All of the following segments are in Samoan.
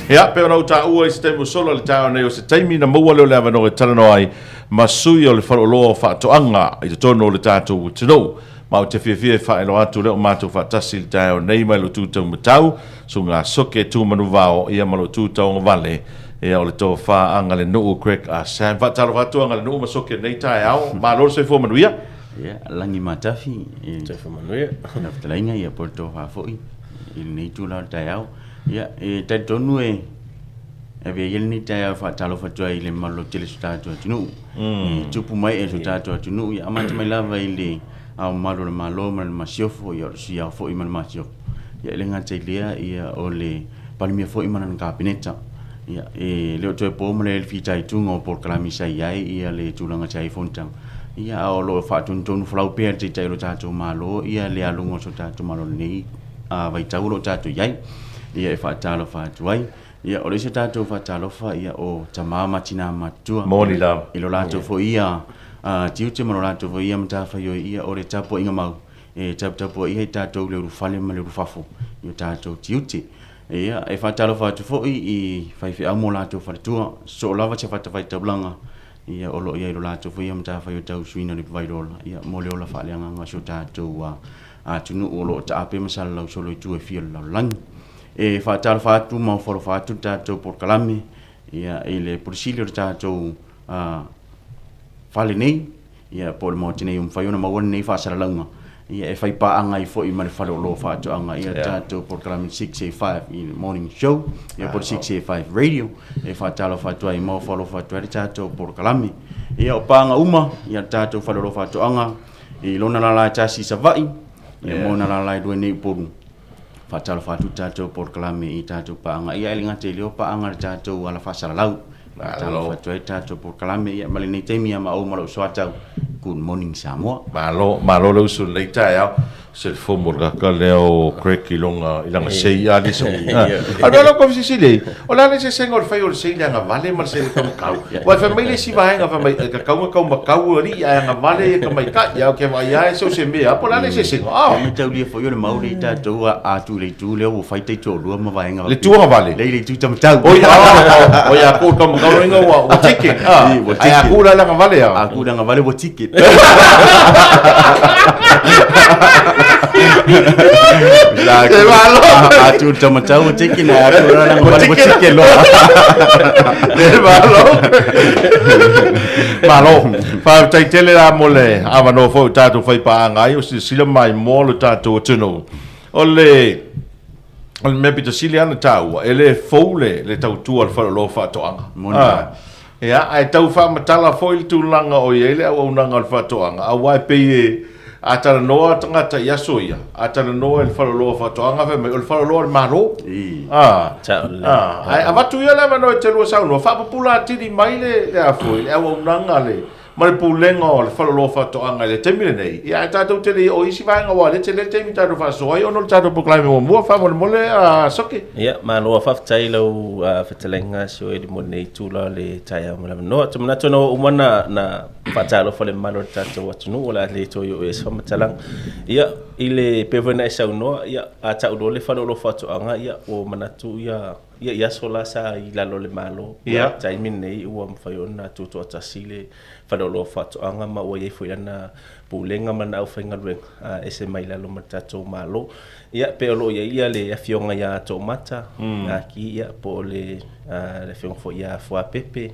Ia, pei ona ou taua i se taimi ua sola i le taeao nei, o se taimi na maua lea o le avanoa e talanoa ai ma sui o le Faleoloa o Faatoaga i totonu o le tatou atunuu. Ma ou te fiafia e faailoa atu lea ua matou faatasi i le taeao nei mai lou tu taumatau, Susuga Soke Tumanuvao, ia ma lou tu tauagavale, ia o le tofa Agalenuu Greg Ah Sam. Faatalofa atu Agalenuu ma Soke i lenei taeao. Malo le soifua manuia. Ia, lagi matafi i Soifua manuia. lau fetalaiga ia po o le tofa foi i lenei itula o le taeao. Ia, e talitonu e avea ia lenei taeao e faatalofa atu ai i le mamalu lautele o si o tatou atunuu. I tupu ma ee o si o tatou atunuu, ia amata mai lava i le Ao Mamalu o le Malo ma le Masiofo, ia o le Sui Ao foi ma le Masiofo. Ia e le gata i lea, ia o le Palemia foi ma lana Kapeneta. Ia, e le o toe po ma le fitaituga o polokalame sa i ai ia le tulaga sa i ai fonotaga. Ia, a o lo o faatonutonu folau pea e le Taitai o lo tatou Malo ia le aluga o si o tatou Malo i lenei vaitau o lo o tatou i ai. Ia, e faatalofa atu ai. Ia, o le isi o tatou faatalofa, ia, o tama ma tina matutua. Moni lava. I lo latou foi ia tiute ma lo latou foi ia matafaioi, ia, o le tapuaiga mau e taputapuaia i tatou le ulufale ma le ulufafo i o tatou tiute. Ia, e faatalofa atu foi i faifeau ma o latou faletua, sosoo lava se fatafaitaulaga, ia, o lo o i ai i lo latou foi ia matafaioi tau suiina o le ipuvailola, ia, mo le ola faaleagaga o si o tatou atunuu o lo o taape ma salalau solo i itu e fia o le lalolagi. E faatalofa atu ma ofo alofa atu le tatou polokalame ia, i le Pule Sili o le tatou fale nei, ia, po o le Maota nei ua mafai ona maua lenei faasalalauga, ia, e fai paaga ai foi ma le Faleoloa o Faatoaga, ia, le tatou polokalame 6A5 i le Morning Show, ia, po o le 6A5 Radio. E faatalofa atu ai ma ofo alofa atu ai le tatou polokalame. Ia, o paaga uma, ia, le tatou Faleoloa o Faatoaga i lona lala e tasi i Savaii, ia, ma ona lala e lua i nei Upolu. Faatalofa atu le tatou polokalame i tatou paaga, ia e le gata i lea o paaga i le tatou ala faasalalau. Faatalofa atu ai le tatou polokalame, ia ma lenei taimi ia maua ma lou soatau. Good morning Samoa. Malo, malo le usu i lenei taeao. Se le fomo le kaka lea o Craig i longa, i langa sei a lisa. A le ko sisi le. O la le se senga o le fai o le sei le agavale ma le sei ka makau. Wa fa mai le si vaenga fa mai ka kau ka makau ali a agavale ka mai ka ia ke vai ai so se mea po la le se senga. Ah. Me tau lia foi o le mau le tatou a atu le itu lea ua fai taitoalua ma vaega Le tu agavale. Le le itu tamatau. Oi ah, oi a ko ka makau inga ua ua ticket. Ah. Ai a ku la la agavale a. A ku la agavale ua ticket. Te malo. Atu le tamatau ua ticket na atu la agavale ua ticket loa. Te malo. Malo. Faafetai tele la mo le avanoa foi o tatou faipaaga ai o silasila mai mo lo tatou atunuu. O le o le mea pito sili lava ona taua, e le fou le, le tautua a le faleoloa o faatoaga. Moni lava. Ia, ae tau faamatala foi le tulaga o i ai le auaunaga o le faatoaga, aua e pei e, a talanoa tagata i aso ia, a talanoa i le faleoloa o faatoaga, fai mai, o le faleoloa a le Malo. I. Ah, Sao lelei. ah, ae avatu ia le avanoa e te lua saunoa, faapupula atili mai le, le a foi, le auaunaga a le, ma le Pulega o le Faleoloa o Faatoaga i le taimi lenei, ia ae tatou te le i oo i isi vaega aua o lea e tele le taimi tatou faasoa ai ona o le tatou polokalame muamua. Faamolemole a Soke. Ia, malo lava faafetai i lau fetalaiga Sioeli mo lenei itula o le taeao ma le avanoa. Ou te manatu ona ua uma ona faatalofa i le mamalu o le tatou atunuu, o le a le toe oo i ai se faamatalaga. Ia, i le, pei foi ona e saunoa, ia, a tau loa le Faleoloa o Faatoaga, ia, ua manatu ia, Ia i aso la sa i lalo o le Malo, ia taimi lenei ua mafai ona tutoatasi le Faleoloa o Faatoaga ma ua i ai foi lana Pulega ma lana aufaigaluega e ese mai lalo ma le tatou Malo. Ia pei o lo o i ai ia le Afioga ia Toomata Ki ia po o le Afioga foi ia Fuapepe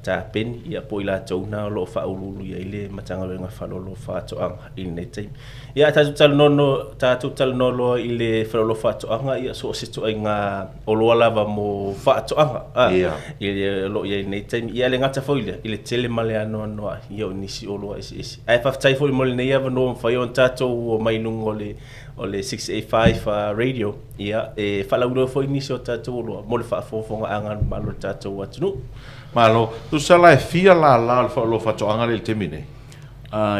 Tapeni ia po o i latou na o lo o faauluulu i ai le Matagaluega Faleoloa o Faatoaga i lenei taimi. Ia, a tatou talanoa, tatou talanoa loa i le faleoloa faatoaga, ia, so o se ituaiga oloa lava mo faatoaga, a, i le, o lo o i ai i lenei taimi. Ia, e le gata foi i lea, i le tele ma le anoanoai, ia, o nisi oloa eseese. Ae faafetai foi mo lenei avanoa ua mafai ona tatou omai i luga o le, o le 685 Radio, ia, e faalauiloa foi nisi o tatou oloa mo le faafogafogaaga a le mamalu o le tatou atunuu. Malo. Tusa la e fia lala o le faleoloa faatoaga lea i le taimi nei?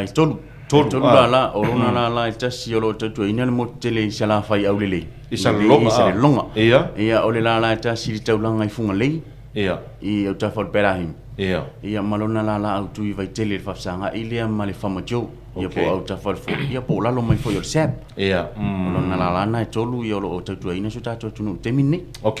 E tolu. Tolu lala, o lona lala e tasi o lo o tautuaina le motu tele i Salafai aulelei. I Salelologa. I Salelologa. Ia. Ia, o le lala e tasi i le taulaga i Fugalei. Ia. I autafa o le Pelahim. Ia ma lona lala autu i Vaitele i le faafesagai lea ma le Farmer Joe, ia po o autafa o le foe, ia po o lalo mai foi o le SAB. O lona lala lena e tolu ia o lo o tautuaina si o tatou atunuu i le taimi lenei. Ok.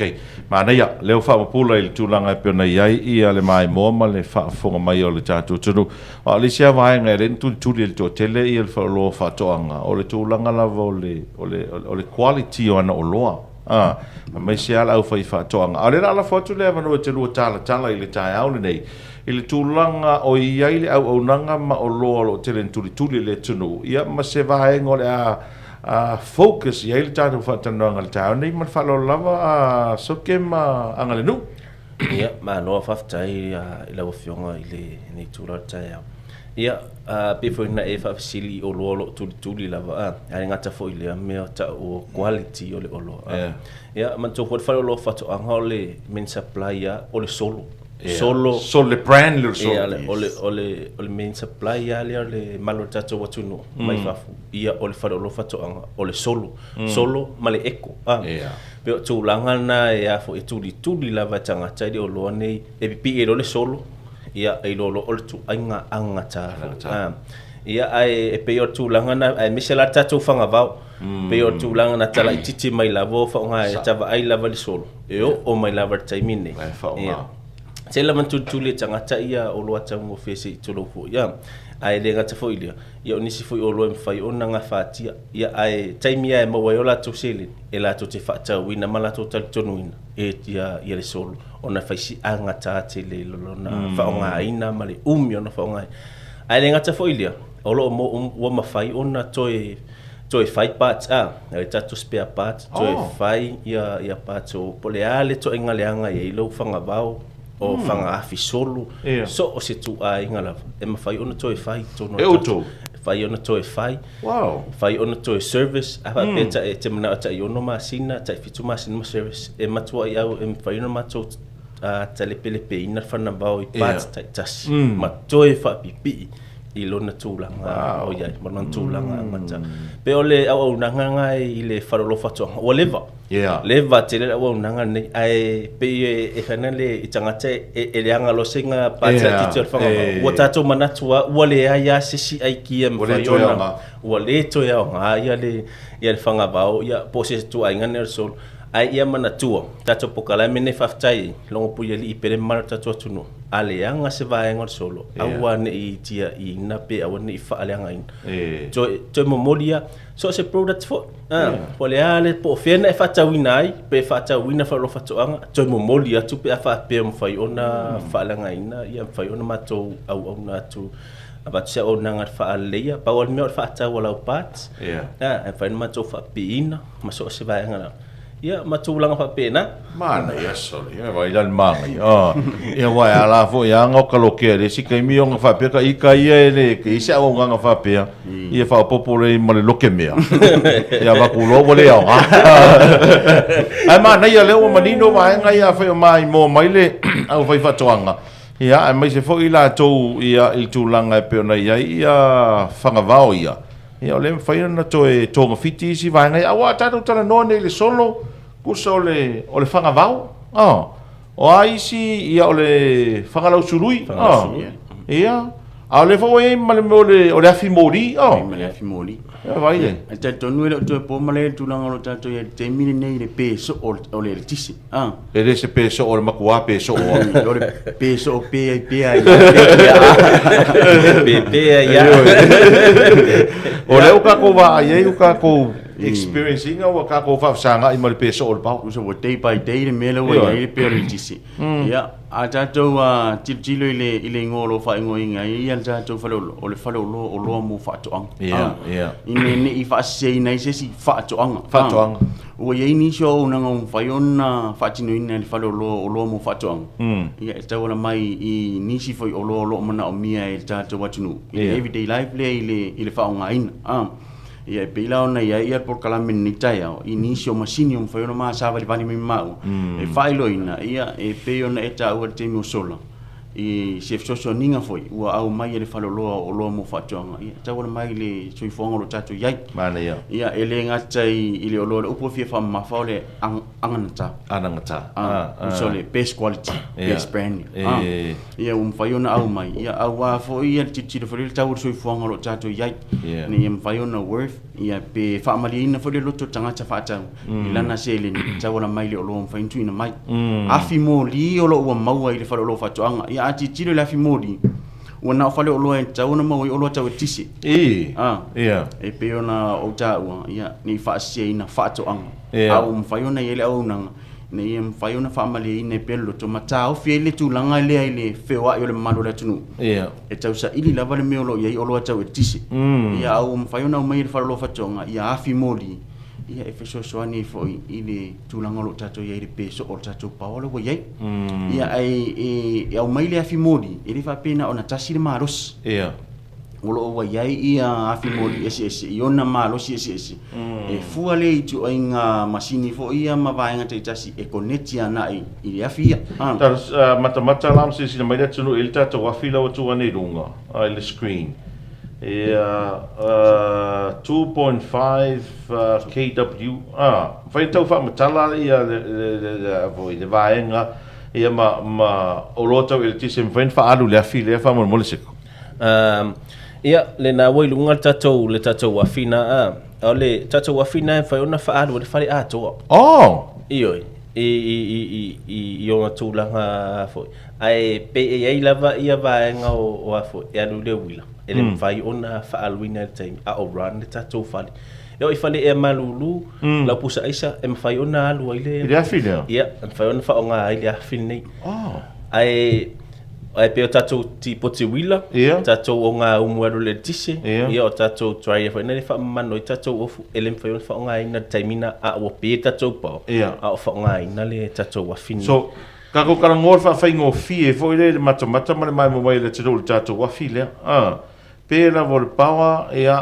Manaia, lea ua faapupula i le tulaga e pei ona i ai ia le maimoa ma le faafofoga mai o le tatou atunuu. A o le isi lava vaega e le na tulituli e le toatele ia le faleoloa o faatoaga, o le tulaga lava o le, o le, o le quality o ana oloa. A, aemaise lava le aufaifaatoaga. A o lea o le a lafo atu le avanoa e te lua talatala i le taeao lenei, i le tulaga o i ai le auaunaga ma oloa o lo o tele ina tulituli e le atunuu, ia ma se vaega o le a focus i ai le tatou faatalanoaga i le taeao lenei. Ma le faaaloalo lava a Soke ma Agalenuu. Ia, malo faafetai i lau Afioga i lenei itula o le taeao. Ia, pei foi ona e faafesili i oloa o lo o tulituli lava, a, ae le gata foi i lea mea o tau o quality o le oloa. A. Ia, manatua foi le faleoloa o faatoaga o le main supply lava o le solo. Solo. Solo, le brand lea o le solo. Ia, o le main supply lava lea o le malu o le tatou atunuu mai fafo, ia o le faleoloa o faatoaga o le solo. Solo ma le eco. A. Pei o tulaga lena e a foi e tulituli lava e tagata i le oloa nei, e pipii ai loa le solo, ia e iloa loa o le ituaiga agata foi. A. Ia ae e pei o le tulaga lena, aemaise la le tatou fagavao. Pei o le tulaga na talaititi mai lava o faaaoga e ta vaai lava i le solo, e oo mai lava i le taimi lenei. E faaaoga. Tele lava na tulituli e tagata ia oloa taugofie se i tulou foi, a. Ae le gata foi i lea, ia o nisi foi oloa e mafai ona gafatia. Ia ae taimi lava e maua ai o latou seleni, e latou te faatauina ma latou talitonuina e ia le solo ona e fai si agata tele i lona faaaogaina ma le umi ona faaaogaina. Ae le gata foi i lea, o lo o ua mafai ona toe toe fai parts a, le tatou spare parts, toe fai ia ia parts o po o le a le ituaiga leaga e i ai lou fagavao, o fagaafi solo, so o se ituaiga lava e mafai ona toe fai i totonu o le tatou, e mafai ona toe fai. Wow. Mafai ona toe service, a faapea e te manao tai 6 masina, tai 7 masina ma service, e matuai au e mafai ona matou talepelepeina le fanavao i parts taitasi ma toe faapipii i lona tulaga o i ai, ma lona tulaga amata. Pei o le auaunaga lena i le faleoloa faatoaga, ua leva. Leva tele le auaunaga lenei, ae pei e fai le i tagata e leaga loa sina parts laitiiti o le fagavao, ua tatou manatu lava ua leai lava se isi aikia e mafai ona, ua le toe aoga le fagavao po o se ituaiga lenei o le solo. Ae ia manatua, tatou polokalame lenei faafetai i Logopui Alii pele mamalu o le tatou atunuu, a leaga se vaega o le solo, aua ne i tiaiina pe aua ne i faaleagaina. Toe momoli lava, so o se product foi, po o le a le, po o fea na e faatauina ai, pe faatauina faleoloa faatoaga, toe momoli atu pe a faapea e mafai ona faaleagaina, ia mafai ona matou auauna atu, avatu se auaunaga e faaleleia. Pau lava le mea o le faatau o lau parts, e mafai ona matou faapipiina ma so o se vaega lava. Ia, ma tulaga faapena. Manaia sole, ia vaai la le manaia. Ah, ia aua e ala foi lava ona o ka lokea i le isi taimi ona faapea ka ika ia e le i ai se auaunaga faapea, ia faaopoopo loa i ai ma le loke mea. Ia avatu loa ua le aoga. Ae manaia lea ua manino vaega ia afai o maimoa mai le aufaifaatoaga, ia aemaise foi i latou ia i le tulaga e pei ona i ai ia fagavao ia. Ia o lea e mafai ona toe togafiti isi vaega ia, aua a tatou talanoa nei i le solo, tusa o le, o le fagavao, a, o a isi, ia o le fagalausului, a, Fagalausului. ia, a o lea foi ua i ai ma le mea o le, o le afi moli, a. Ma le afi moli. Ia vaai le. E talitonu e le o toe po malae le tulaga o lo o tatou i ai i le taimi lenei i le pe soo o le eletise. A. E le se pe soo o le makuā pe soo a. O le pe soo pe ai pe ai pe a. Pe pe ai a. O lea ua tatou vaai ai ua tatou experience ina ua tatou faafesagai ma le pe soo o le paoa. Tusa ua day by day le mea lea ua i ai le pe o le eletise. Ia, a tatou tilotilo i le i le igoa o lo o faaigoaina ai ia le tatou faleoloa, o le faleoloa oloa mo faatoaga. Ina ne i faaseseina ai se isi faatoaga. Faatoaga. Ua i ai nisi o auaunaga ua mafai ona faatinoina e le faleoloa o oloa mo faatoaga, ia e tauala mai i nisi foi oloa o lo o manaomia e le tatou atunuu i le everyday life lea i le i le faaaogaina. Ia e pei la ona i ai ia le polokalame i lenei taeao i nisi o masini ua mafai ona ma savalivali mai ma maua e faailoaina, ia e pei ona e taua i le taimi ua sola. I se fesoasoaniga foi ua aumai e le faleoloa o oloa mo faatoaga, ia, e tauala mai i le soifuaga o lo o tatou i ai. Manaia. Ia, e le gata i le oloa, o le upu e fia faamamafa o le anagata. Anagata. Tusa o le best quality, best brand. Ia, ua mafai ona aumai, ia, aua foi ia le tilotilo foi i le tau o le soifuaga o lo o tatou i ai. Ina ia mafai ona worth, ia, pe faamalieina foi le loto o le tagata faatau i lana seleni e tauala mai i le oloa ua mafai ona tuuina mai. Afi moli o lo o ua maua i le faleoloa o faatoaga. Ia a tilotilo i le afi moli, ua na o faleoloa e tatau ona maua ai oloa tau eletise. E pei ona ou taua, ia, ne i faaseseina faatoaga, a ua mafai ona i ai le auaunaga ina ia mafai ona faamalieina ai pea le loto ma taofi ai le tulaga lea i le feoai o le mamalu o le atunuu. E tau saili lava le mea o lo o i ai oloa tau eletise. Ia, a ua mafai ona aumai e le faleoloa o faatoaga ia afi moli, ia e fesoasoani ai foi i le tulaga o lo o tatou i ai i le pe soo o le tatou power lea ua i ai. Ia, ae e aumai le afi moli, e le faapea na ona tasi le malosi. O lo o ua i ai ia afi moli eseese i ona malosi eseese, e fua lea i ituaiga masini foi ia ma vaega taitasi e koneti agai i le afi ia. Matamata la ma silasila mai le atunuu i le tatou afi la ua tuu ane i luga i le screen. Ia, 2.5 kW, mafai ona tau faamatala ia le vaega ia ma oloa tau eletise e mafai ona faaalu i le afi lea faamolemole Seko. Ia, lena ua i luga le tatou, le tatou afi na, a. O le tatou afi na e mafai ona faaalu ai le fale atoa. Oh! Ioe, i, i, i, i, i, i ona tulaga foi. Ae pei e i ai lava ia vaega o, o a foi, e alu i le uila, e le mafai ona faaaluina i le taimi a o run le tatou fale. E oo i fale ea malulu, lau pusa aisa, e mafai ona alu ai le... I le afi lea? Ia, e mafai ona faaaoga ai le afi lenei. Oh! Ae Ae pei o tatou tipoti uila, tatou ogaumu e alu i le eletise, ia o tatou dryer foi lea e faamamanu ai tatou ofu, e le mafai ona faaaogaina i le taimi lena, a ua pe tatou power, a o faaaogaina le tatou afi lenei. So, tatou talanoa i le faafaigofie foi lea i le matamata ma le maimoa mai a le atunuu i le tatou afi lea. Pe lava o le power, ia,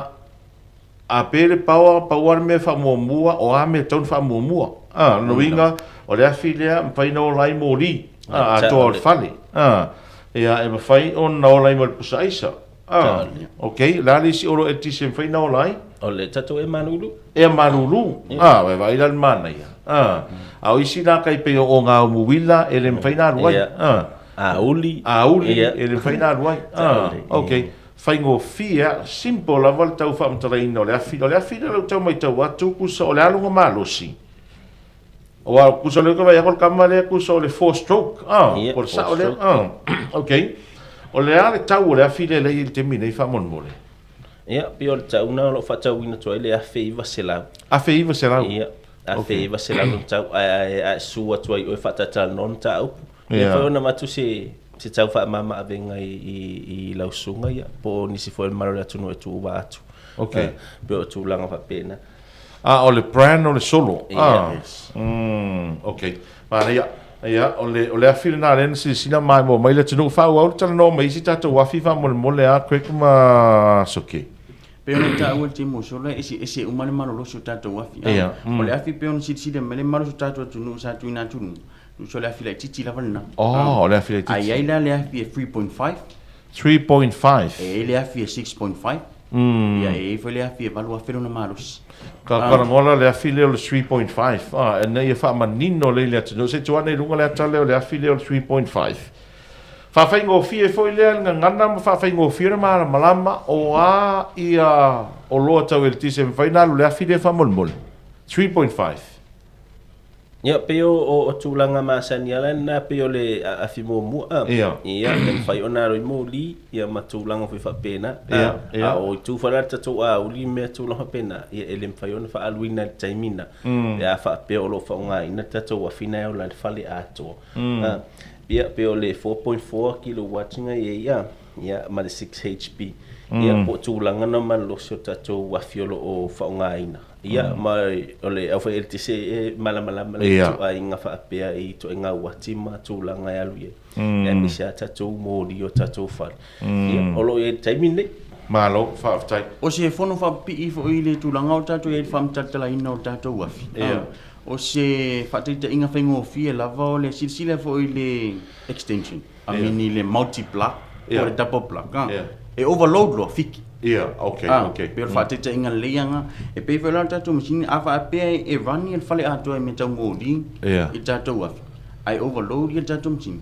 A pe le power, pau lava le mea e faamuamua, o a mea e tatau ona faamuamua. A, lona uiga, o le afi lea, e mafai ona ola ai moli, a, atoa o le fale. A, ia, e mafai ona ola ai ma le pusa aisa. A, ok, o le a le isi olo eletise e mafai ona ola ai? O le tatou ea malulu. Ea malulu, a, vaai la le manaia. A, a o isi la tai pei o ogaumu uila, e le mafai ona alu ai. A. Auli. Auli, e le mafai ona alu ai. A, ok. Faigofie a, simple lava le tau faamatalaina o le afi. O le afi lea o lea ou tau maitau atu, tusa o le a lona malosi? Aua tusa o lea ou te vaai atu o le tama lea tusa o le four stroke, ah, po o le sao lea, ah, ok. O le a le tau o le afi lea lea e i ai i le taimi nei faamolemole? Ia, pei o le tau lena o lo o faatauina atu ai le $1,900. $1,900? Ia, $1,900 lona tau, ae a e susu atu ai i o e faatalatalanoa le mataupu. Ia foi ona avatu se se tau faamama avega i i i lau susuga ia po o nisi foi o le mamalu o le atunuu e tuua atu. Okay. Pei o tulaga faapena. Ah, o le brand o le solo. Ah. Yes. Okay. Manaia. Ia, o le, o le afi lena lea na silasila maimoa mai le atunuu. Faaauau le talanoa ma isi tatou afi faamolemole a Craig ma Soke. Pei ona ou taua i le taimi ua sola, e eseese uma le malolosi o tatou afi. Ia. O le afi pei ona silasila mai le malosi o tatou atunuu sa tuuina atu i luga, Tusa o le afi laitiiti lava lena. Oh, o le afi laitiiti. A i ai la le afi e 3.5. 3.5. E i ai le afi e 6.5. Ia, e i ai foi le afi e 8,000 lona malosi. Ka talanoa la le afi lea o le 3.5, ah, ina ia faamanino lelei i le atunuu. Se i tuu ane i luga le ata lea o le afi lea o le 3.5. Faafaigofie foi lea le gagana ma faafaigofie le malamalama o a ia oloa tau eletise e mafai ona alu i le afi lea faamolemole. 3.5. Ia, pei o, o, o tulaga masani lava lena, pei o le afi muamua, a. Ia. Ia, e mafai ona alu ai moli, ia ma tulaga foi faapena. A, Ia, ia. a o itu foi la le tatou auli ma mea tulaga faapena, ia e le mafai ona faaaluina i le taimi lena, pe a faapea o lo o faaaogaina le tatou afi lena e ola ai le fale atoa. A, ia, pei o le 4.4 kilowatts na i ai, a, ia, ma le 6 HP. Ia, po o tulaga na malolosi o le tatou afi o lo o faaaogaina. Ia, ma o le au fai-eletise e malamalama le ituaiga faapea i ituaiga uati ma tulaga e alu i ai. Aemaise lava tatou moli o tatou fale. Ia, o lo o i ai i le taimi lenei. Malo, faafetai. O se fono faapipii foi i le tulaga o tatou i ai i le faamatalatalaina o le tatou afi. O se faataitaiga faigofie lava o le silasila foi i le extension. I mean i le multi plug po o le double plug a, e overload loa, fiki. Ia, ok, Ah, ok. pei o le faataitaiga lelei lava lena. E pei foi la o le tatou masini, a faapea e run le fale atoa i mea tau moli i le tatou afi, ae overload le tatou masini,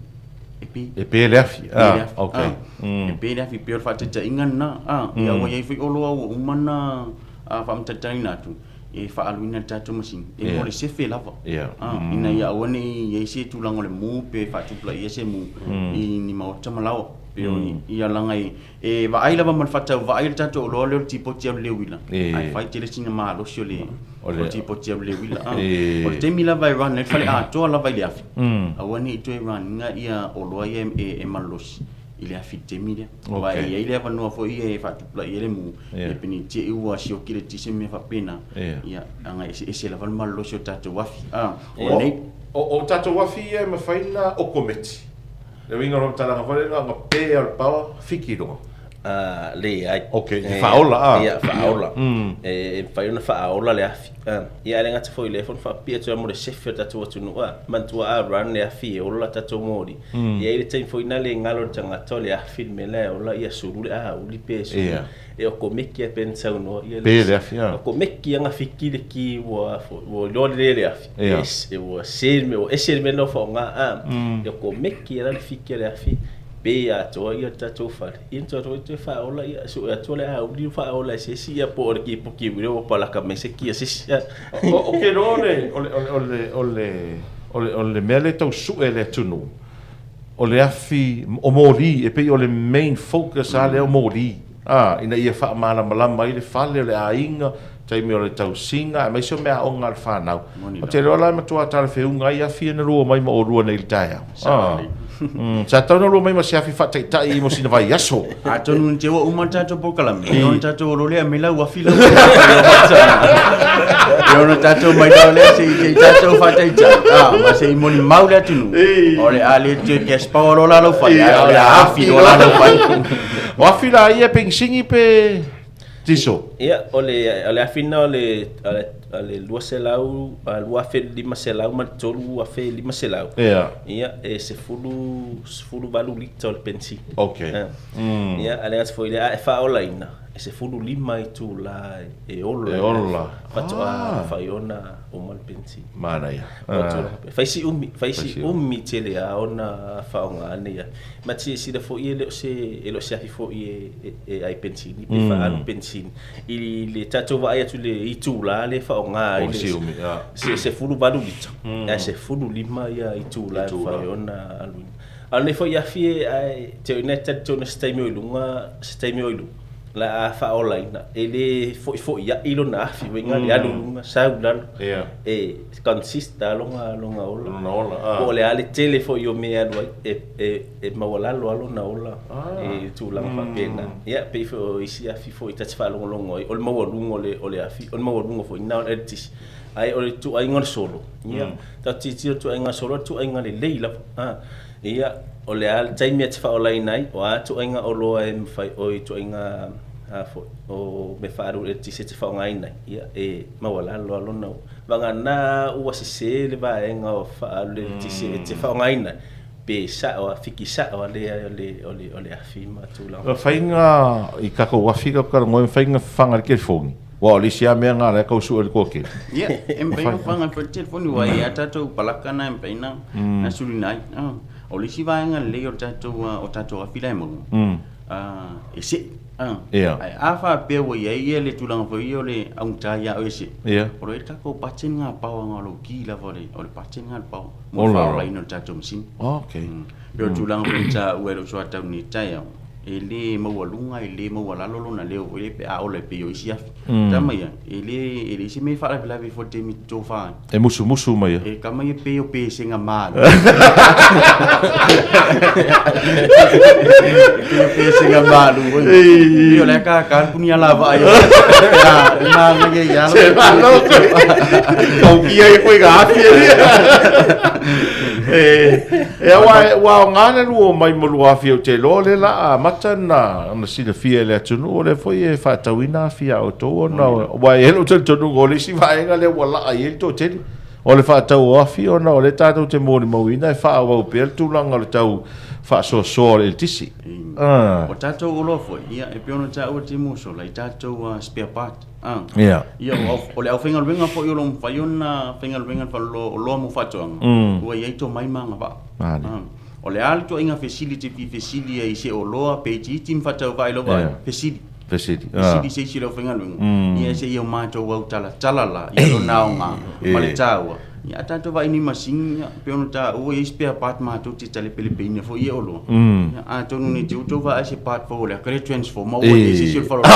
e pe. E pe le afi, ah, ok. E pe le afi, pei o le faataitaiga lena. Ah, ia ua i ai foi oloa ua uma ona faamataritariina atu, e faaaluina i le tatou masini, e mo le sefe lava. Ah, ina ia aua ne i i ai se tulaga o le mu pe faatupulaia se mu i ni maota ma laoa. Pei o ia laga e E vaai lava ma le faatauvaai le tatou oloa lea o le tipoti alu i le uila, ae fai tele sina malosi o le tipoti alu i le uila. O le taimi lava e run ai le fale atoa lava i le afi, aua ne i toe run ina ia oloa ia e malolosi i le afi i le taimi lea. Aua e i ai le avanoa foi ia e faatupulaia ai le mu, ia pe ne i te i ua sioki le eletise ma mea faapena, ia leaga e eseese lava le malolosi o tatou afi. O tatou afi ia e mafai ona okometi? Le uiga o le faamatalaga foi lea na ona pe a o le power fiki i luga. A, leai. Ok, e faaola a. Ia, faaola. E mafai ona faaola le afi. Ia, ae le gata foi i lea, e faapipii atu ai mo le sefe o le tatou atunuu a. Manatua a run le afi e ola tatou moli. E i ai le taimi foi na le galo i le tagata o le afi le mea la e ola, ia sulu le auli pe sulu. E okomeki a pei ona saunoa ia le Pe le afi a. Okomeki a fiki le ki ua ua iloa lelei le afi. Yeah. E ua se le mea ua ese le mea lena ua faaaoga a. E okomeki a la le fiki a le afi pe atoa ia le tatou fale. Ia na toe toe faaola ia sue atu le auli faaola e se isi ia po o le kipuki uila ua palaka mai se ki a se isi. O ke iloa o le o le o le o le o le o le mea lea e tau sue e le atunuu o le afi o moli e pei o le main focus lava lea o moli. Ā, ina ia faamalamalama ai le fale o le aiga, taimi o le tausiga, aemaise o meaaoga a le fanau. Ou te iloa la e matua talafeauga ai afi ia na lua mai ma oulua nei i le taeao. Ā, sa tatau ona lua mai ma se afi faataitai mo sina vaiaso. Atonu ne te ua uma le tatou polokalame, e ono tatou olo lea me lau afi lau E ono tatou mai loa lea se i tatou faataitai, ma se i molimau le atunuu, o le a le toe cash power loa la lau fale, ae o le a afi loa la lau fale. O afi la ia penisini pe diesel? Ia, o le, o le afi lena o le, o le, o le 200, 2500 ma le 3500. Ia. Ia, e sefulu, 18 lita o le penisini. Okay. Ia, a le gata foi i lea, a e faaolaina, e 15 itula e ola. E ola. Faatoa mafai ona uma le penisini. Manaia. Fai si umi, fai si umi tele lava ona faaaoga nei afi. Ma te silasila foi e le o se, e le o se afi foi e, e ai penisini pe faaalu penisini. I le tatou vaai atu i le itula lea e faaaoga ai le se 18 lita, ae 15 ia itula e mafai ona aluina. A o lenei foi afi e, ae te oi na e talitonu se taimi o i luga, se taimi o i luga, la a faaolaina, e le foifoiai lona afi, uiga le alu i luga, sau i lalo. E consist lava lona, lona ola. Lona ola, a. Po o le a le tele foi o mea e alu ai, e, e, e maualalo lava lona ola i tulaga faapena. Ia, pei foi o isi afi foi ta te faalogologo ai, o le maualuga o le, o le afi, o le maualuga foi lena o le eletise. Ae o le ituaiga o le solo, ia, tatou te tilotilo i le ituaiga solo, o le ituaiga lelei lava. A, ia, o le a le taimi e te faaolaina ai, o a ituaiga oloa e mafai, o ituaiga a foi, o mea faaalu i le eletise e te faaaogaina ai, ia, e maualalo lava lona vagana ua sese le vaega o faaalu i le eletise e te faaaogaina ai, pe sao lava, fiki sao lava le, o le, o le, o le afi ma tulaga. O faiga i tatou afi lea ou te talanoa ai, mafai ona fafaga i le telefoni. Aua o le isi lava mea lena o la e tau sue e le toatele. Ia, e mafai ona fafaga foi le telefoni aua e i ai lava tatou palaka na e mafai ona sulina ai. O le isi vaega lelei o le tatou o tatou afi la e maua, e se'i. Ae a faapea ua i ai le tulaga foi ia o le augata ia oe e se'i, o lo o i ai le tatou button lena power na o lou ki lava o le button lena o le power mo le faaolaina o le tatou masini. Pei o le tulaga foi na taua e lou soatau i lenei taeao, e le maualuga e le maualalo lona leo foi lea pe a ola e pei o isi afi. Tama ia, e le e leai se mea e faalavelave foi i le taimi e tofa ai. E musumusu mai ia. E tama ia pei o pesega malu. E pei o pesega malu foi. Pei o le akaka le punia lava ai. A, e manaia ia Se malo koe. Taukia ai koe i ka afi e E, e aua, ua aoga le lua o mai ma lua afi ou te iloa o lea la a amata ona, ona silafia e le atunuu o lea foi e faatauina afi a outou ona, aua e i ai lou talitonuga o le isi vaega lea ua laa i ai le toatele. O le faatau o afi ona o lea tatou te molimauina e faaauau pea le tulaga o le tau faasoasoa o le eletise. O tatou oloa foi, ia, e pei ona taua i le taimi ua sola, i tatou spare part. Ia. Ia, o le aufaigaluega foi o lo o mafai ona faigaluega i le faleoloa oloa mo faatoaga, ua i ai tomai ma agavaa. O le a le ituaiga fesili e te fia fesili ai i se oloa pe itiiti ma faatauvaa i lau vaai? Fesili. Fesili. Fesili i se isi o le aufaigaluega, ia se i o matou autalatala la i lona aoga ma le taua. Ia a tatou vaai i ni masini, ia, pei ona taua e i ai spare part matou te talepelepeina foi ia oloa. Ia, atonu ne i te i ua tou vaai i se part fou o le aka lea transformer ua i ai se isi o le faleoloa.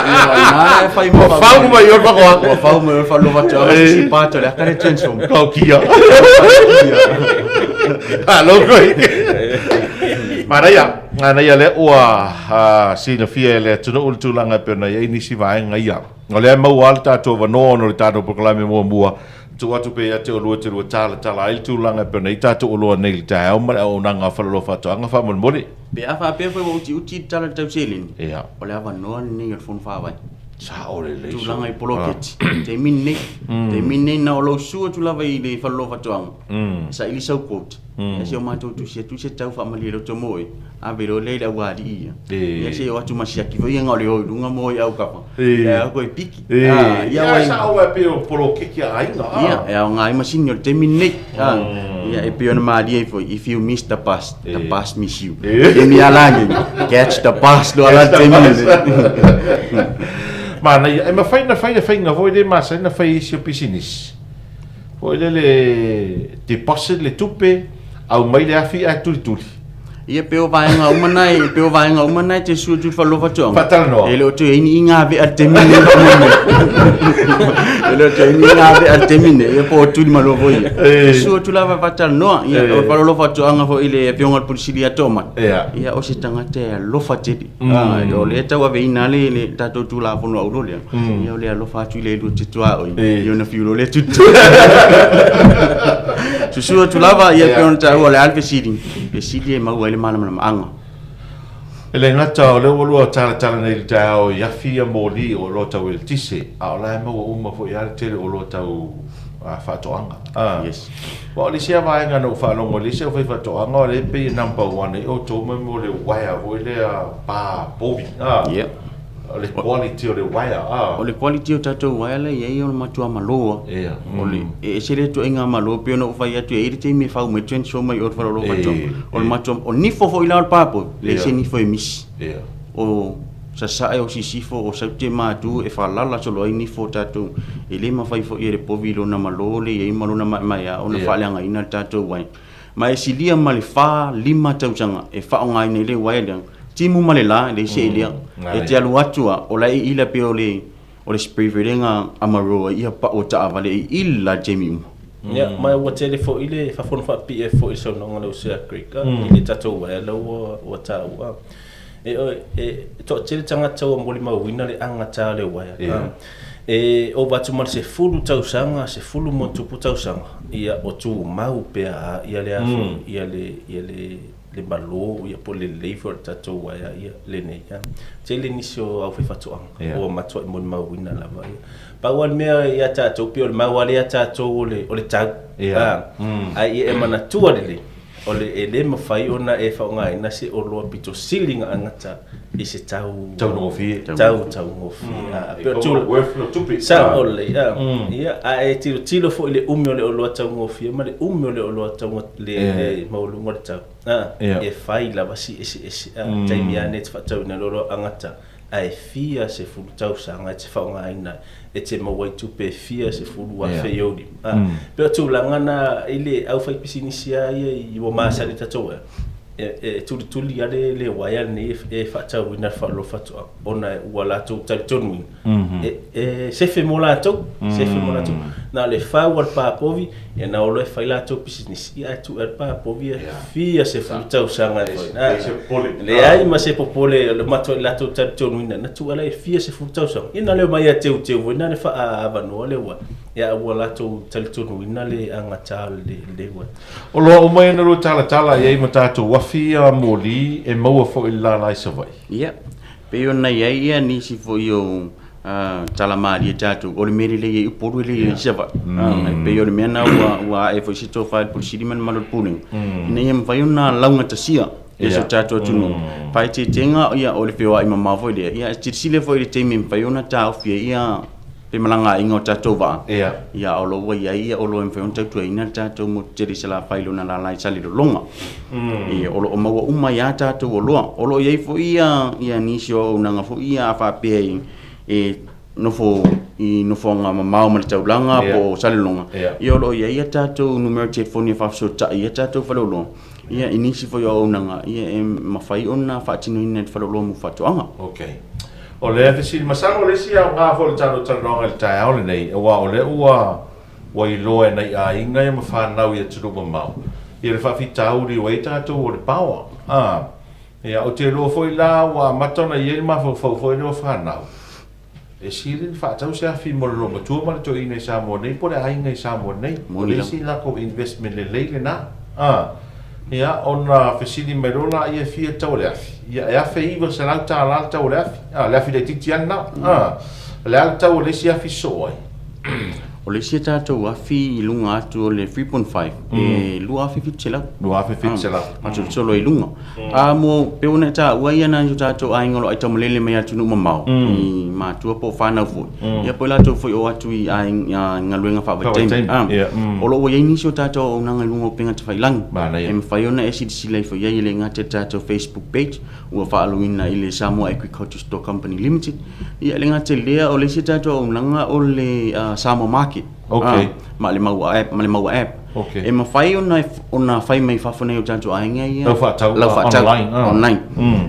Ia, o i ina e fai ma Ua fau mai o le faatoaga. Ua fau mai o le faleoloa faatoaga se isi part o le aka lea transformer. Kaukia. Malo koe. Manaia, manaia lea ua silafia e le atunuu le tulaga e pei ona i ai nisi vaega ia. O lea e maua lava le tatou avanoa ona o le tatou polokalame muamua, tuu atu pea ia te oulua e te lua talatala ai le tulaga e pei ona i ai tatou oloa nei i le taeao ma le auaunaga a Faleoloa Faatoaga faamolemole. Pe a faapea foi ua utiuti le tala tau seleni, Ia. o le avanoa lenei o le Fono Faavae. Sao lelei. Tulaga i poloketi, taimi lenei. Taimi lenei na o lou susu atu lava i le Faleoloa Faatoaga, e saili sau quote. Ia se o matou tusi atu se tau faamalie loto mo oe, ave loa lea i le aualii ia. Ia se i o atu ma siaki foi ia na o le o i luga ma o i aukapa. Ia koe piki. Ia ua sao e pei o poloketi a aiga. Ia, e aoga ai masini o le taimi lenei. Ia e pei ona malie ai foi, if you miss the bus, the bus miss you. Taimi a la nei, catch the bus loa la le taimi lenei. Manaia, e mafai ona fai le faiga foi lea e masani ona fai e isi o pisinisi. Foi lele deposit le tupe, aumai le afi ae tulituli. Ia pe o vaega uma na e pe o vaega uma na e te sua tu whalofa tuanga. Whatalanoa. E le o toe ai ni inga ve al taimi nei faamolemole. E le o toe ai ni inga ve al taimi nei, ia po o tuli malo foi ia. E sua tu lava whatalanoa, ia o whalolofa tuanga foi le afioga i le Pule Sili ia Toomata. Ia o se tagata e alofa tele. O lea e tauaveina le le tatou Tulafono Auro lea, ia o le alofa atu i le lua te tuaoi, ia ona fiu loa lea tulituli. Susu atu lava, ia pei ona taua o le a le fesili, fesili e maua ai le malamalamaaga. E le gata o lea ua lua talatala nei i le taeao i afi ia moli o oloa tau eletise, a o la e maua uma foi lava le tele o oloa tau faatoaga. Yes. Aua o le isi lava vaega na ou faalogo i le isi aufaifaatoaga o lea e pei e number one ai outou ma mea o le wire foi lea pa povi a. Yeah. O le quality o le wire a. O le quality o tatou wire la e i ai o le matua malo lava. Yeah. O le, e ese le ituaiga malo pei ona ou fai atu e i ai le taimi e fau mai transformer i o i le faleoloa faatoaga. O le matua, o nifo foi la o le pa povi, leai se nifo e misi. Yeah. O Sasae, o Sisifo, o Saute ma Atu e faalala solo ai nifo o tatou. E le mafai foi e le povi lona malo le i ai ma lona maemaea ona faaleagaina le tatou uaea. Ma e silia ma le fa, lima tausaga e faaaogaina ai le uaea lea. Timu ma le la, e leai se elea. E te alu atu a, o la e ila pei o le, o le spray foi lea na amaroa ai ia pau o taavale e ila i taimi uma. Ia, ma ua tele foi le faafono faapipii ai foi i le saunoaga a le uso ia Craig i le tatou uaea lea ua taua. E, e toatele tagata ua molimauina le agata o le uaea. Yeah. E ova atu ma le 10 tausaga, 10 ma tupu tausaga, ia o tumau pea ia le afi, ia le, ia le, le malo, ia po o le lelei foi o le tatou uaea ia lenei. Ia. Tele nisi o aufaifatoaga yeah. ua matuai molimauina lava. Ia. Pau lava le mea ia tatou, pei o le mau lava lea ia tatou o le, o le tau. Yeah. Ae ia e manatua lelei, O le e le mafai ona e faaaogaina se oloa pito sili ona agata i se tau Taugofie. tau taugofie. A pei o tulaga Worth le tupe. Sao lelei. Ia, a e tilotilo foi i le umi o le oloa taugofie ma le umi o le oloa tauga le le maualuga o le tau, e fai lava si eseese. A, taimi lava nei e te faatauina ai le oloa agata, ae fia sefulu tausaga e te faaaogaina ai, e te maua ai tupe e fia sefulu afe i ou lima. Pei o tulaga na i le aufaipisinisi lava ia i ua masani i tatou uaea, e tulituli lava le uaea lenei e faatauina i le faaaloalo faatoaga ona ua latou talitonuina e sefe mo latou, sefe mo latou. Na o le fau o le pa povi, ia na o loa e fai latou pisinisi, ia ae tuu ea le pa povi e fia sefulu tausaga e fai. Leai se popole. Leai ma se popole, o le matuai latou talitonuina, na tuu ea la e fia sefulu tausaga. Ia na le omai ia teuteu foi na le faaavanoa le uaea, ia ae ua latou talitonuina le agata o le uaea. O loa uma ia na lua talatala i ai ma tatou afi ia moli e maua foi i le lala i Savaii. Ia, pei ona i ai ia nisi foi o. Tala malie tatou, o le mea lelei ai Upolu e lelei ai Savaii. E pei o le mea lena ua ae foi se tofa i le Pule Sili ma le mamalu o le Pulega, ina ia mafai ona laugatasia si o tatou atunuu. Faaeteetega o le feoai mamao foi lea, ia silasila foi i le taimi e mafai ona taofi ai femalagaaiga o tatou vaa, ia o lo o ua i ai oloa e mafai ona tautuaina le tatou motu tele i Salafai i lona lala i Salelologa. Ia, o lo o maua uma ai lava tatou oloa. O lo o i ai foi ia nisi o auaunaga foi ia a faapea e nofo i nofoaga mamao ma le taulaga po o Salelologa, ia o lo o i ai a tatou numera telefoni e faafesootai ai a tatou faleoloa, ia i nisi foi o auaunaga ia e mafai ona faatinoina e le faleoloa mo faatoaga. Okay. O lea fesili, masalo o le isi aoga foi o le tatou talanoaga i le taeao lenei, aua o lea ua Ua iloa e nai aiga ia ma fanau i atunuu mamao ia le faafitauli ua i ai tatou o le paoa. A, ia, ou te iloa foi la ua amata ona i ai le mafaufau foi lea o fanau, e sili ona faatau se afi mo le loomatua ma le toeaina i Samoa nei po o le aiga i Samoa nei. O le isi latou investment lelei lena. A, ia, ona fesili mai loa laia e fia le tau o le afi. Ia, e $1,900 le tau o le afi. A, le afi laitiiti lava lena. A, o le a le tau o le isi afi sosoo ai? O le isi a tatou afi i luga atu o le 3.5 e 2,700. 2,700. Faasolosolo ai i luga. A mo pei ona e taua ia nai o tatou aiga o lo o aitaumalele mai atunuu mamao i matua po o fanau foi, ia po o i latou foi o atu i aiga i galuega faavaitaimi. O lo o ua i ai nisi o tatou auaunaga i luga o upega tafailagi e mafai ona e silasila ifo i ai e le gata i le tatou Facebook page ua faaaluina i le Samoa Agriculture Store Company Limited. Ia, e le gata i lea, o le isi tatou auaunaga o le Samoa Market. Okay. Ma le Maua app, ma le Maua app. Okay. E mafai ona ona fai mai fafo nei o tatou aiga ia. Lau faatau, lau faatau online. Online.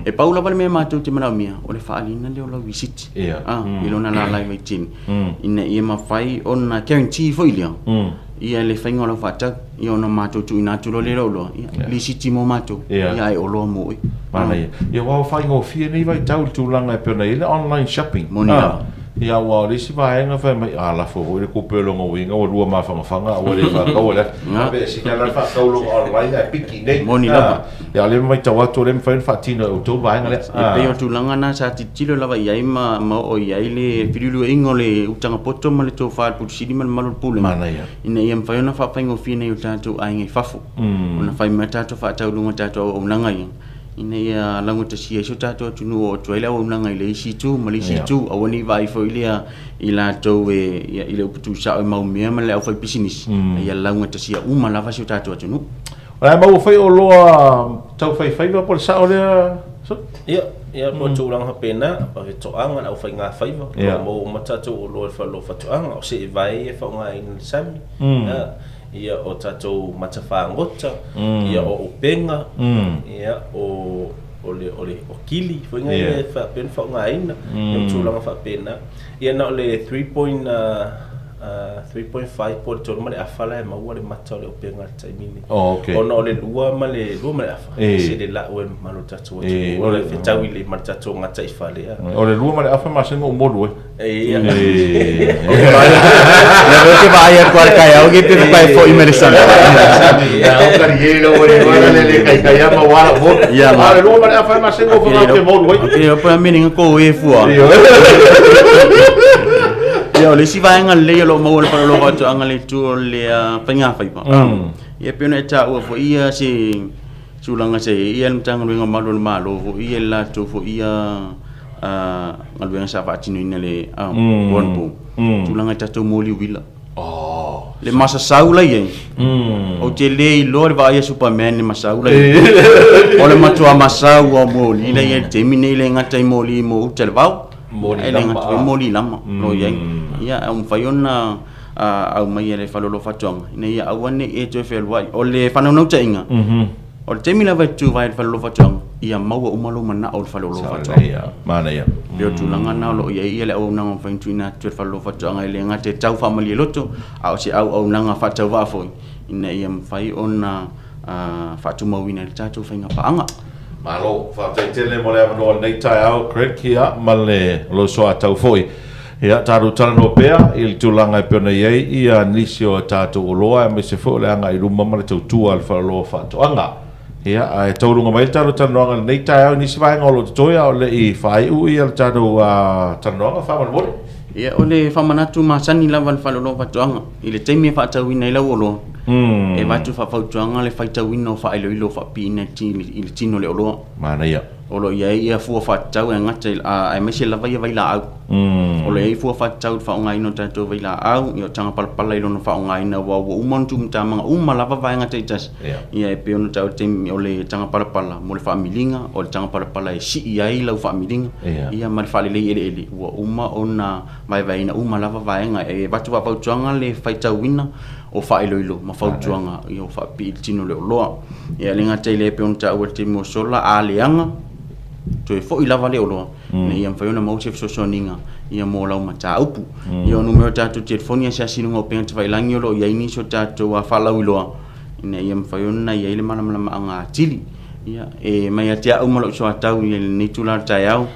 E pau lava le mea matou te manaomia, o le faaaliina lea o lau risiti. I lona lala i Vaitini. Ina ia mafai ona guarantee foi lea. Ia le faiga o lau faatau, ia ona matou tuuina atu loa lea i lou oloa, ia, lisiti mo matou, ia ae oloa mo oe. Manaia. Ia aua ua faigofie nei vaitau i le tulaga e pei ona i ai le online shopping. Moni lava. Ia aua o le isi vaega fai mai, a lafo foi le tupe o lona uiga ua lua mafanafana ae ua le faataua le afi. Faapea e sili lava ona faatau luga online ae piki nei. Moni lava. Ia o lea e matau atu o lea e mafai ona faatino e outou le vaega lea. E pei o le tulaga lena sa tilotilo lava i ai ma oo i ai le feliuliuaiga o le utaga poto ma le tofa a le Pule Sili ma le mamalu o le Pulega. Manaia. Ina ia mafai ona faafaigofie nai o tatou aiga i fafo. Ona fai mai tatou faatau i luga o tatou auaunaga ia, ina ia laugatasia ai si o tatou atunuu o atu ai le auaunaga i le isi itu ma le isi itu. Aua ne i vaai foi lea i latou e, ia, i le upu tuusao e maumea ma le aufaipisinisi, a ia laugatasia uma lava si o tatou atunuu. O le a maua foi oloa tau faifaiva po o le sao lea Soli? Ia, ia po o tulaga faapena, o fetoaga, le aufaigafaiva, o lo o maua uma tatou oloa i le fale o fatoaga, o seevae ia e faaaogaina i le sami, ia, ia o tatou mata fagota, ia o upega, ia o o le o le o kili foi ia e faapea ona faaaogaina, ia ma tulaga faapena. Ia na o le 3.5 po o le tolu ma le afa la e maua le mata o le upega i le taimi lenei. Oh, okay. Ona o le lua ma le lua ma le afa, e ese le lau e le mamalu o le tatou atunuu, o le fetau i le ma le tatou gataifale. O le lua ma le afa masani ona ou molu ai. Ia. O lea foi ou te vaai atu lava i le taeao lenei pe faapea e foi mai le sami. Ia, o kari e lau e wala le le kai kai ama wala mo. Ia, ma. Le lua ma le afa e masani o whanga te molu ai. Ia, pa me ninga ko e fua. Ia, o le isi vaega lelei o lo o maua i le faleoloa faatoaga i le itu o le faigafaiva. Ia, pei ona e taua foi ia se tulaga sa i ai ia le Matagaluega o Malu o le Malo foi ia le latou foi ia galuega sa faatinoina i le po anapo, tulaga i tatou moli uila. Le masasau la i ai, ou te le iloa le vaai a Superman i le masau la i ai. O le matua masau o moli la i ai i le taimi nei, e le gata i moli mo uta i le vao, ae le gata foi moli lama o lo o i ai. Ia, e mafai ona aumai e le Faleoloa Faatoaga ina ia aua ne i e toe fealuai. O le faanaunautaiga, o le taimi lava e tutuva ai le Faleoloa Faatoaga, ia maua uma lou manao i le Faleoloa Faatoaga. Manaia. E pei o le tulaga lena o lo o i ai le auaunaga mafai ona tuuina atu e le Faleoloa Faatoaga e le gata e tau faamalie loto, a o se auaunaga faatauvaa foi ina ia mafai ona faatumauina ai le tatou faiga paaga. Malo, faafetai tele mo le avanoa i lenei taeao Craig, ia, ma le lou soatau foi. Ia, tatou talanoa pea i le tulaga e pei ona i ai ia nisi o a tatou oloa aemaise foi o le agai i luma ma le tautua a le Faleoloa o Faatoaga. Ia, ae taualuga mai le tatou talanoaga i lenei taeao i nisi vaega o lo o totoe a o le i faaiu ia le tatou talanoaga faamolemole. Ia, o le faamanatu masani lava a le Faleoloa o Faatoaga i le taimi e faatauina ai lau oloa, e avatu faafautuaga le faitauina o faailoilo faapipiina i le tino o le oloa. Manaia. O lo o i ai ia fua faatatau e gata i, aemaise lava ia vailaau. O lo o i ai fua faatatau i le faaaogaina o tatou vailaau, ia o taga palapala i lona faaaogaina aua ua uma ona tuumatamaga uma lava vaega taitasi. Ia e pei ona taua i le taimi o le taga palapala mo le faamiliga, o le taga palapala e sii ai lau faamiliga, ia ma le faalelei eleele, ua uma ona vaevaeina uma lava vaega. E avatu faafautuaga le faitauina o faailoilo ma fautuaga ia ua faapipii i le tino o le oloa. Ia e le gata i lea e pei ona taua i le taimi ua sola, a leaga, toe foi lava le oloa ina ia mafai ona maua se fesoasoaniga ia mo lau mataupu. Ia o numera o tatou telefoni asiasi i luga o upega tafailagi o lo o i ai nisi o tatou faalauiloa ina ia mafai ona i ai le malamalamaaga atili. Ia, e mai ia te au ma lou soatau i lenei itula o le taeao,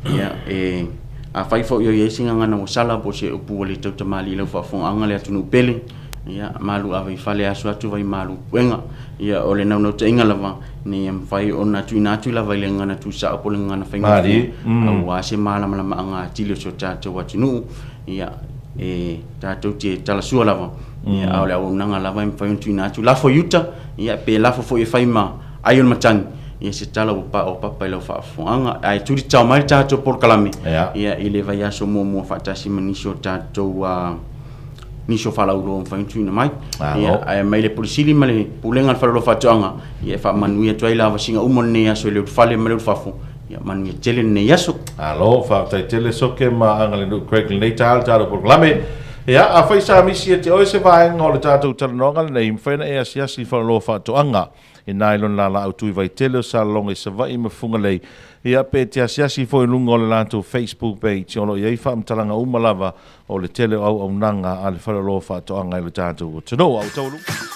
ia, e, afai foi o i ai se gagana ua sala po o se upu ua le tautamalii i lau faafofogaaga le atunuu pele, ia, malu ave i fale aso atu vai malu puega. Ia, o le naunautaiga lava, ina ia mafai ona tuuina atu lava i le gagana tuusao po o le gagana faigofie, aua se malamalamaaga atili o si o tatou atunuu. Ia, e tatou te talasua lava, ia, a o le auaunaga lava e mafai ona tuuina atu. Lafo i uta, ia, pe lafo foi e fai ma ai o le matagi, ia se tala ua pao papa i lau faafofogaaga. Ae tuli tatao mai le tatou polokalame, ia, i le vaiaso muamua faatasi ma nisi o tatou nisi o faalauiloa ua mafai ona tuuina mai. Ia, ae mai le Pule Sili ma le Pulega a le Faleoloa Faatoaga, ia e faamanuia atu ai lavasiga uma o lenei aso i le ulufale ma le ulufafo. Ia manuia tele lenei aso. Malo, faafetai tele Soke ma Agalenuu Craig i lenei taeao i le tatou polokalame. Ia, afai sa misi ia te oe se vaega o le tatou talanoaga lenei, e mafai ona e asiasi i le Faleoloa Faatoaga i na i lona lalaau tuivai tele o Salelologa i Savaii ma Fugalei. Ia, pe e te asiasi foi i luga o le latou Facebook page, o lo o i ai faamatalaga uma lava o le tele o auaunaga a le Faleoloa Faatoaga i lo tatou atunuu. A ua tauluga.